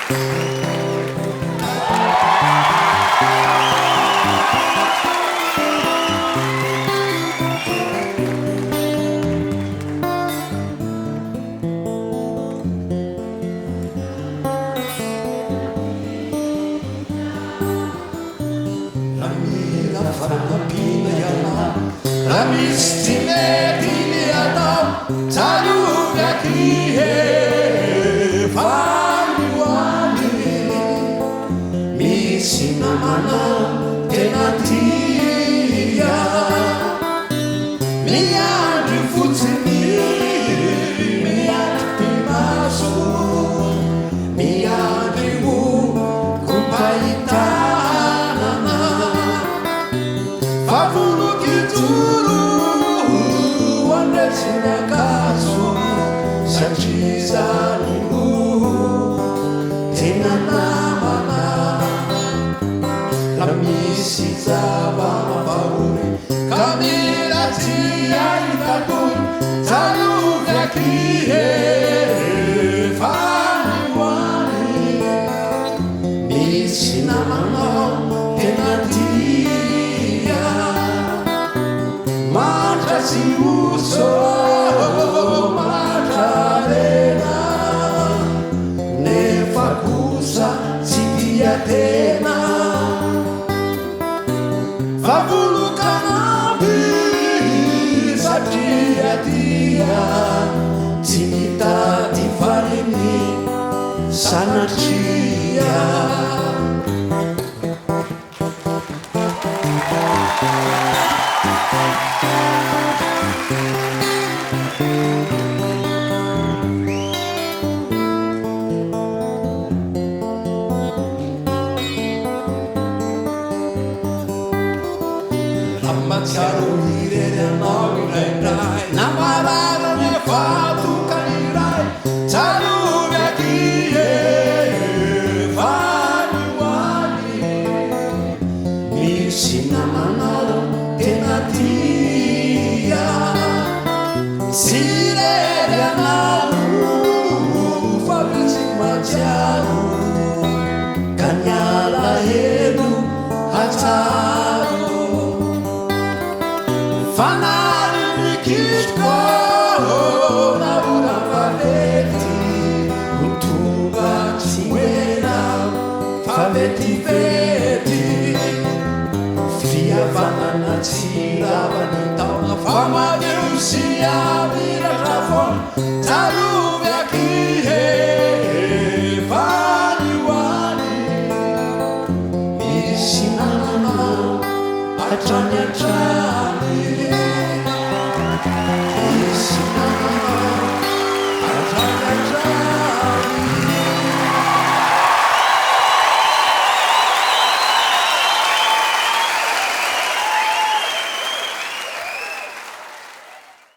Raha mila fanampiana ianao, raha misy tsy mety ny atao, tsarovy aky e, fa any ho any misy namana tena tia. Miandry fotsiny, miandry pimaso, miandry ho kopain-tanana. Fa volon-kijoro handresy ny ankatso, satria izany no tena namana. Raha misy zava-mampahory ka mila tsy hahita tory, tsarovy akia e, fa any ho any misy namanao tena tia. Mantra sy oso, mantra harena, nefa kosa tsy tia tena. Fa volon-kanampy satria tia, tsy mitady valiny sanatria. Raha mahatsiaro irery anao indraindray, na marary nefa tokana iray, tsarovy akia e, fa any ho any misy namanao tena tia. Tsy irery ianao fa misy mahatsiaro ka ny alahelo hatsaro. Fanary mikitroka na oram-vaventy ho tonga tsy ho ela fa vetivety. Fihavanana tsy rava ny taona fa madio sy hamiratra foana. Tsarovy akia e, fa any ho any misy namana hatrany hatrany.